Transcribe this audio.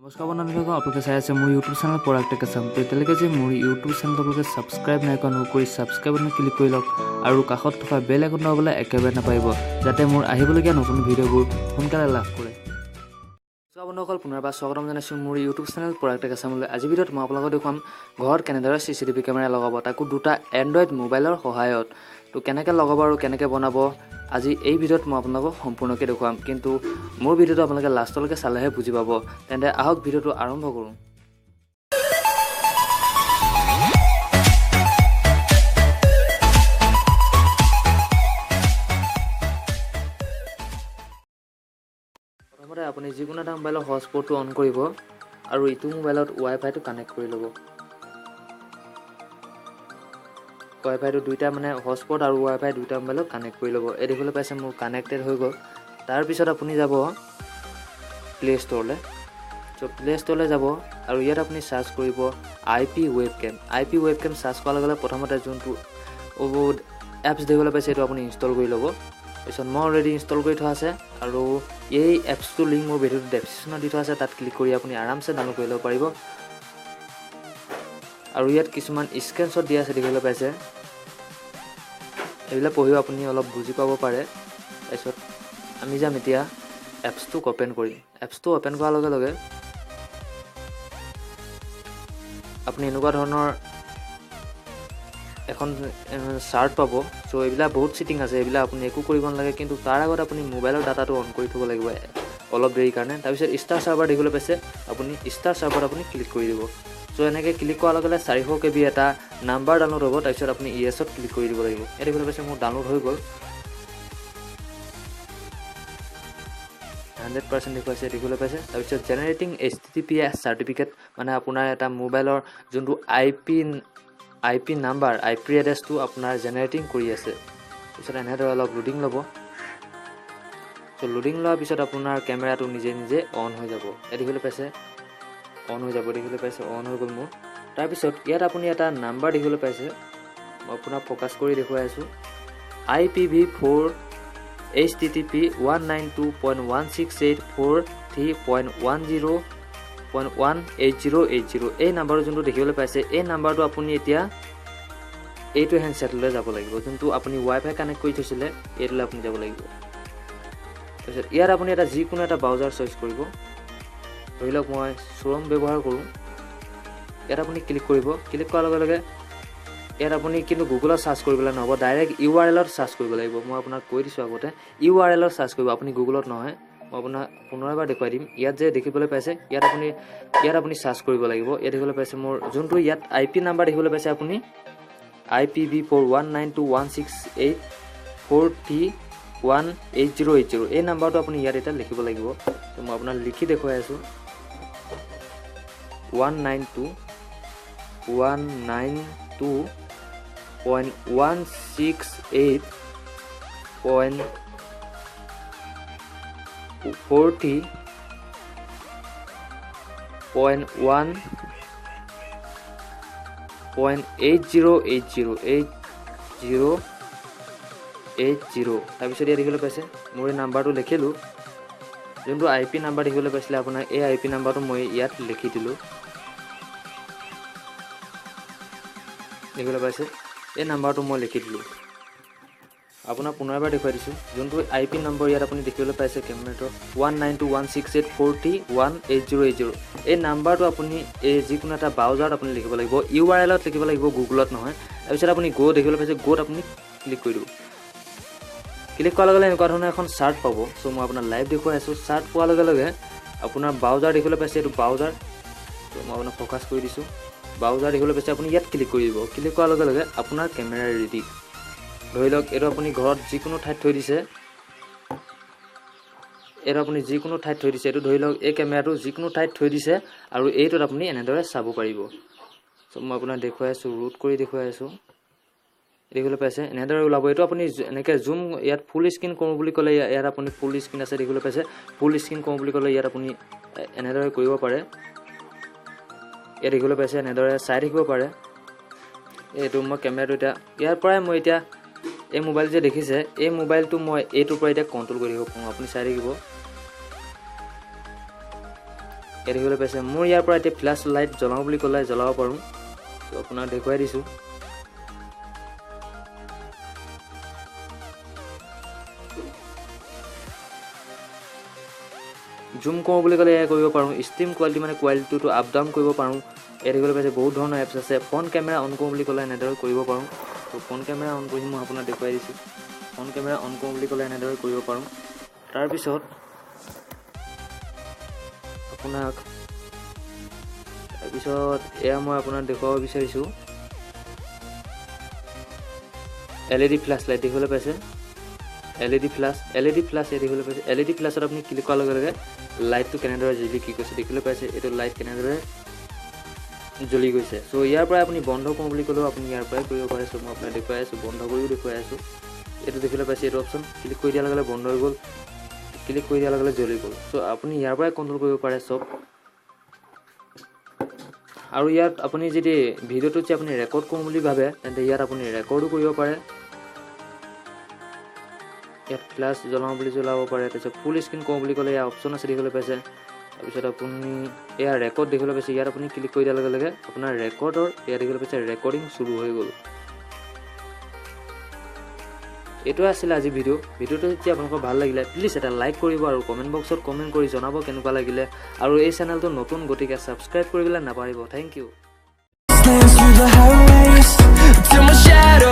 নমস্কাৰ বন্ধুসকল, আপোনালোকে চাই আছে মোৰ ইউটিউব চেনেল পৰাগ টেক আছাম। তো এতিয়ালৈকে যে মোৰ ইউটিউব চেনেলটো আপোনালোকে ছাবস্ক্ৰাইব নাই কৰা, অনুগ্ৰহ কৰি ছাবস্ক্ৰাইব বাটনত ক্লিক কৰি লওক আৰু কাষত থকা বেল আইকনটো দবাবলৈ একেবাৰে নাপাহৰিব, যাতে মোৰ আহিবলগীয়া নতুন ভিডিঅ'বোৰ সোনকালে লাভ কৰে। নমস্কাৰ বন্ধুসকল, পুনৰবাৰ স্বাগতম জনাইছোঁ মোৰ ইউটিউব চেনেল পৰাগ টেক আছামলৈ। আজি ভিডিঅ'ত মই আপোনালোকক দেখুৱাম ঘৰত কেনেদৰে CCTV camera লগাব, তাকো দুটা এণ্ড্ৰইড মোবাইলৰ সহায়ত। তো কেনেকৈ লগাব আৰু কেনেকৈ বনাব আজি এই ভিডিঅ'ত মই আপোনালোকক সম্পূৰ্ণকৈ দেখুৱাম। কিন্তু মোৰ ভিডিঅ'টো আপোনালোকে লাষ্টলৈকে চালেহে বুজি পাব। তেন্তে আহক ভিডিঅ'টো আৰম্ভ কৰোঁ। প্ৰথমতে আপুনি যিকোনো এটা মোবাইলৰ হটস্পটটো অন কৰিব আৰু ইটো মোবাইলত ৱাইফাইটো কানেক্ট কৰি ল'ব। ৱাইফাইটো দুইটা মানে হটস্পট আৰু ৱাইফাই দুইটা মোবাইলত কানেক্ট কৰি ল'ব। এই দেখিবলৈ পাইছে মোৰ কানেক্টেড হৈ গ'ল। তাৰপিছত আপুনি যাব প্লে' ষ্ট'ৰলৈ। চ' প্লে' ষ্ট'ৰলৈ যাব আৰু ইয়াত আপুনি চাৰ্চ কৰিব IP webcam. IP webcam search কৰাৰ লগে লগে প্ৰথমতে যোনটো এপছ দেখিবলৈ পাইছে এইটো আপুনি ইনষ্টল কৰি ল'ব। তাৰপিছত মই অলৰেডি ইনষ্টল কৰি থোৱা আছে আৰু এই এপছটোৰ লিংক মোৰ ভিডিঅ'টো ডেছক্ৰিপশ্যনত দি থোৱা আছে, তাত ক্লিক কৰি আপুনি আৰামছে ডাউনলোড কৰি ল'ব পাৰিব। আৰু ইয়াত কিছুমান স্ক্ৰীনশ্বট দিয়া আছে দেখিবলৈ পাইছে, এইবিলাক পঢ়িও আপুনি অলপ বুজি পাব পাৰে। তাৰপিছত আমি যাম এতিয়া এপছটোক অ'পেন কৰিম। এপছটো অ'পেন কৰাৰ লগে লগে আপুনি এনেকুৱা ধৰণৰ এখন চাৰ্ট পাব। চ' এইবিলাক বহুত চিটিং আছে, এইবিলাক আপুনি একো কৰিব নালাগে। কিন্তু তাৰ আগত আপুনি মোবাইলৰ ডাটাটো অন কৰি থ'ব লাগিব অলপ দেৰিৰ কাৰণে। তাৰপিছত ষ্টাৰ চাৰ্ভাৰ দেখিবলৈ পাইছে, আপুনি ষ্টাৰ চাৰ্ভাৰত আপুনি ক্লিক কৰি দিব। চ' এনেকৈ ক্লিক কৰাৰ লগে লগে 400 KB এটা নাম্বাৰ ডাউনলোড হ'ব। তাৰপিছত আপুনি ইয়েছত ক্লিক কৰি দিব লাগিব। এই দেখিবলৈ পাইছে মোৰ ডাউনলোড হৈ গ'ল, 100% দেখুৱাইছে দেখিবলৈ পাইছে। তাৰপিছত জেনেৰেটিং HTTPS certificate, মানে আপোনাৰ এটা মোবাইলৰ যোনটো IP number, IP এড্ৰেছটো আপোনাৰ জেনেৰেটিং কৰি আছে। তাৰপিছত এনেদৰে অলপ লোডিং ল'ব। চ' লোডিং লোৱাৰ পিছত আপোনাৰ কেমেৰাটো নিজে নিজে অন হৈ যাব। এই দেখিবলৈ পাইছে অন হৈ যাব, দেখিবলৈ পাইছে অন হৈ গ'ল মোৰ। তাৰপিছত ইয়াত আপুনি এটা নাম্বাৰ দেখিবলৈ পাইছে, মই আপোনাক ফ'কাছ কৰি দেখুৱাই আছোঁ, IPv4 HTTP 192.168.43.10.18080। এই নাম্বাৰটো যোনটো দেখিবলৈ পাইছে, এই নাম্বাৰটো আপুনি এতিয়া এইটো হেণ্ডছেটলৈ যাব লাগিব, যোনটো আপুনি ৱাইফাই কানেক্ট কৰি থৈছিলে এইটোলৈ আপুনি যাব লাগিব। তাৰপিছত ইয়াত আপুনি এটা যিকোনো এটা ব্ৰাউজাৰ চইচ কৰিব। ধৰি লওক মই ক্ৰম ব্যৱহাৰ কৰোঁ। ইয়াত আপুনি ক্লিক কৰিব। ক্লিক কৰাৰ লগে লগে ইয়াত আপুনি কিন্তু গুগলত চাৰ্চ কৰিবলৈ নহ'ব, ডাইৰেক্ট URLত চাৰ্চ কৰিব লাগিব। মই আপোনাক কৈ দিছোঁ আগতে, URLত চাৰ্চ কৰিব, আপুনি গুগলত নহয়। মই আপোনাক পুনৰবাৰ দেখুৱাই দিম। ইয়াত যে দেখিবলৈ পাইছে, ইয়াত আপুনি চাৰ্চ কৰিব লাগিব। ইয়াত দেখিবলৈ পাইছে মোৰ যোনটো ইয়াত IP number দেখিবলৈ পাইছে আপুনি, IPv4 192.168.43.18080, এই নাম্বাৰটো আপুনি ইয়াত এতিয়া লিখিব লাগিব। তো মই আপোনাক লিখি দেখুৱাই আছোঁ, 192.168.43.1.8080, 8080। তাৰপিছত ইয়াত দেখিবলৈ পাইছে মোৰ এই নাম্বাৰটো লিখিলোঁ, যোনটো IP number দেখিবলৈ পাইছিলে আপোনাৰ, এই IP নাম্বাৰটো মই ইয়াত লিখি দিলোঁ, দেখিবলৈ পাইছে এই নাম্বাৰটো মই লিখি দিলোঁ। আপোনাক পুনৰবাৰ দেখুৱাই দিছোঁ, যোনটো IP number ইয়াত আপুনি দেখিবলৈ পাইছে কেমেৰাটো 192.168.43.18080, এই নাম্বাৰটো আপুনি এই যিকোনো এটা ব্ৰাউজাৰত আপুনি লিখিব লাগিব, URLত লিখিব লাগিব, গুগলত নহয়। তাৰপিছত আপুনি গ' দেখিবলৈ পাইছে, গ'ত আপুনি ক্লিক কৰি দিব। ক্লিক কৰাৰ লগে লগে এনেকুৱা ধৰণৰ এখন চাৰ্ট পাব। চ' মই আপোনাক লাইভ দেখুৱাই আছোঁ। চাৰ্ট পোৱাৰ লগে লগে আপোনাৰ ব্ৰাউজাৰ দেখিবলৈ পাইছে, এইটো ব্ৰাউজাৰ। ত' মই আপোনাক ফ'কাছ কৰি দিছোঁ, ব্ৰাউজাৰ দেখিবলৈ পাইছে, আপুনি ইয়াত ক্লিক কৰি দিব। ক্লিক কৰাৰ লগে লগে আপোনাৰ কেমেৰা ৰেডি। ধৰি লওক এইটো আপুনি ঘৰত যিকোনো ঠাইত থৈ দিছে, এইটো আপুনি যিকোনো ঠাইত থৈ দিছে, এইটো ধৰি লওক এই কেমেৰাটো যিকোনো ঠাইত থৈ দিছে আৰু এইটোত আপুনি এনেদৰে চাব পাৰিব। চ' মই আপোনাক দেখুৱাই আছোঁ, ৰুট কৰি দেখুৱাই আছোঁ, দেখিবলৈ পাইছে এনেদৰে ওলাব। এইটো আপুনি এনেকৈ জুম, ইয়াত ফুল স্ক্ৰীণ কৰোঁ বুলি ক'লে ইয়াত আপুনি ফুল স্ক্ৰীণ আছে দেখিবলৈ পাইছে, ফুল স্ক্ৰীণ কৰোঁ বুলি ক'লে ইয়াত আপুনি এনেদৰে কৰিব পাৰে। ইয়াত দেখিবলৈ পাইছে এনেদৰে চাই থাকিব পাৰে। এইটো মই কেমেৰাটো এতিয়া ইয়াৰ পৰাই মই এতিয়া এই মোবাইল যে দেখিছে, এই মোবাইলটো মই এইটোৰ পৰা এতিয়া কণ্ট্ৰল কৰি থাকিব পাৰোঁ, আপুনি চাই থাকিব। ইয়াত দেখিবলৈ পাইছে মোৰ ইয়াৰ পৰা এতিয়া ফ্লেছ লাইট জ্বলাওঁ বুলি ক'লে জ্বলাব পাৰোঁ। ত' আপোনাক দেখুৱাই দিছোঁ। জুম কৰোঁ বুলি ক'লে এয়া কৰিব পাৰোঁ। ষ্ট্ৰীম কোৱালিটি মানে কোৱালিটিটো আপ ডাউন কৰিব পাৰোঁ। ইয়াত দেখিবলৈ পাইছে বহুত ধৰণৰ এপছ আছে। ফ্ৰণ্ট কেমেৰা অন কৰোঁ বুলি ক'লে এনেদৰে কৰিব পাৰোঁ। ত' ফ্ৰণ্ট কেমেৰা অন কৰি মই আপোনাক দেখুৱাই দিছোঁ। ফ্ৰণ্ট কেমেৰা অন কৰোঁ বুলি ক'লে এনেদৰে কৰিব পাৰোঁ। তাৰপিছত আপোনাক তাৰপিছত এয়া মই আপোনাক দেখুৱাব বিচাৰিছোঁ LED flash light দেখিবলৈ পাইছে। LED flash, LED flash ইয়াত দেখিবলৈ পাইছে। LED ফ্লেছত আপুনি ক্লিক কৰাৰ লগে লগে লাইটটো কেনেদৰে জিলিকি গৈছে দেখিবলৈ পাইছে। এইটো লাইট কেনেদৰে জ্বলি গৈছে। চ' ইয়াৰ পৰাই আপুনি বন্ধ কৰোঁ বুলি ক'লেও আপুনি ইয়াৰ পৰাই কৰিব পাৰে। চ' মই আপোনাক দেখুৱাই আছোঁ, বন্ধ কৰিও দেখুৱাই আছোঁ। এইটো দেখিবলৈ পাইছে, এইটো অপশ্যন ক্লিক কৰি দিয়াৰ লগে লগে বন্ধ হৈ গ'ল, ক্লিক কৰি দিয়াৰ লগে লগে জ্বলি গ'ল। চ' আপুনি ইয়াৰ পৰাই কণ্ট্ৰল কৰিব পাৰে চব। আৰু ইয়াত আপুনি যদি ভিডিঅ'টোত যে আপুনি ৰেকৰ্ড কৰোঁ বুলি ভাবে তেন্তে ইয়াত আপুনি ৰেকৰ্ডো কৰিব পাৰে। ইয়াত ফ্লেছ জ্বলাওঁ বুলি জ্বলাব পাৰে। তাৰপিছত ফুল স্ক্ৰীণ কৰোঁ বুলি ক'লে ইয়াৰ অপশ্যন আছে দেখিবলৈ পাইছে। তাৰপিছত আপুনি এয়া ৰেকৰ্ড দেখিবলৈ পাইছে, ইয়াত আপুনি ক্লিক কৰি দিয়াৰ লগে লগে আপোনাৰ ৰেকৰ্ডৰ ইয়াত দেখিবলৈ পাইছে ৰেকৰ্ডিং চুৰু হৈ গ'ল। এইটোৱে আছিলে আজি ভিডিঅ'। ভিডিঅ'টো যদি আপোনালোকৰ ভাল লাগিলে প্লিজ এটা লাইক কৰিব আৰু কমেণ্ট বক্সত কমেণ্ট কৰি জনাব কেনেকুৱা লাগিলে। আৰু এই চেনেলটো নতুন গতিকে ছাবস্ক্ৰাইব কৰিবলৈ নাপাহৰিব। Thank you. Through the highways, till my shadow